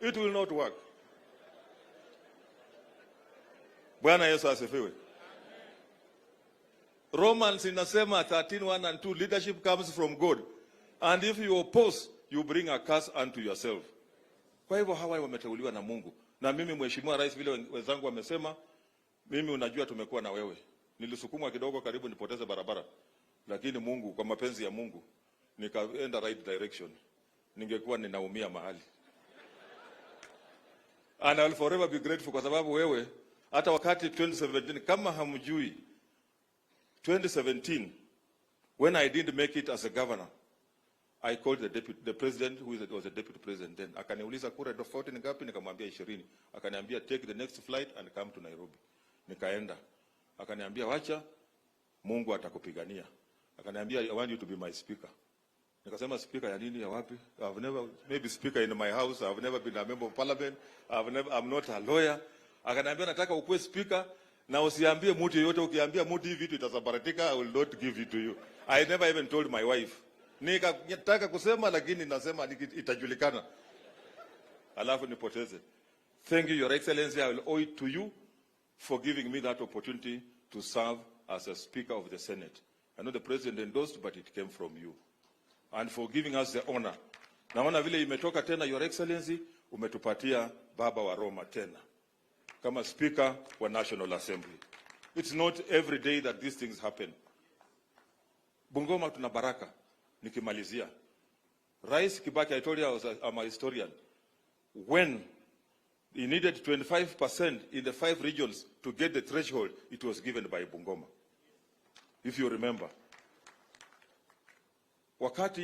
It will not work. Bwana Yesu asifiwe. Romans inasema 13:1 and 2, leadership comes from God, and if you oppose, you bring a curse unto yourself. Kwa hivyo hawa wameteuliwa na Mungu. Na mimi, Mheshimiwa Rais, vile wenzangu wamesema, mimi unajua tumekuwa na wewe. Nilisukumwa kidogo karibu nipoteze barabara, lakini Mungu, kwa mapenzi ya Mungu, nikaenda right direction. Ningekuwa ninaumia mahali. And I will forever be grateful kwa sababu wewe hata wakati 2017, kama hamjui, 2017, when I didn't make it as a governor, I called the deputy, the president who was the deputy president then. Akaniuliza kura tofauti ni ngapi, nikamwambia 20. Akaniambia, "Take the next flight and come to Nairobi." Nikaenda. Akaniambia, "Wacha, Mungu atakupigania." Akaniambia, "I want you to be my speaker." Nikasema, "Speaker ya nini, ya wapi? I've never maybe speaker in my house. I've never been a member of parliament. I've never, I'm not a lawyer." Akaniambia, "Nataka ukuwe speaker na usiambie mtu yeyote. Ukiambia mtu hii vitu itasambaratika. I will not give it to you." I never even told my wife. Nikataka kusema lakini nasema itajulikana. Alafu nipoteze. Thank you, Your Excellency. I will owe it to you for giving me that opportunity to serve as a Speaker of the Senate. I know the President endorsed, but it came from you. And for giving us the honor. Naona vile imetoka tena, Your Excellency, umetupatia Baba wa Roma tena kama Speaker wa National Assembly. It's not every day that these things happen. Bungoma tuna baraka. Nikimalizia, Rais Kibaki, I told you I'm a historian. When he needed 25% in the five regions to get the threshold, it was given by Bungoma. If you remember. Wakati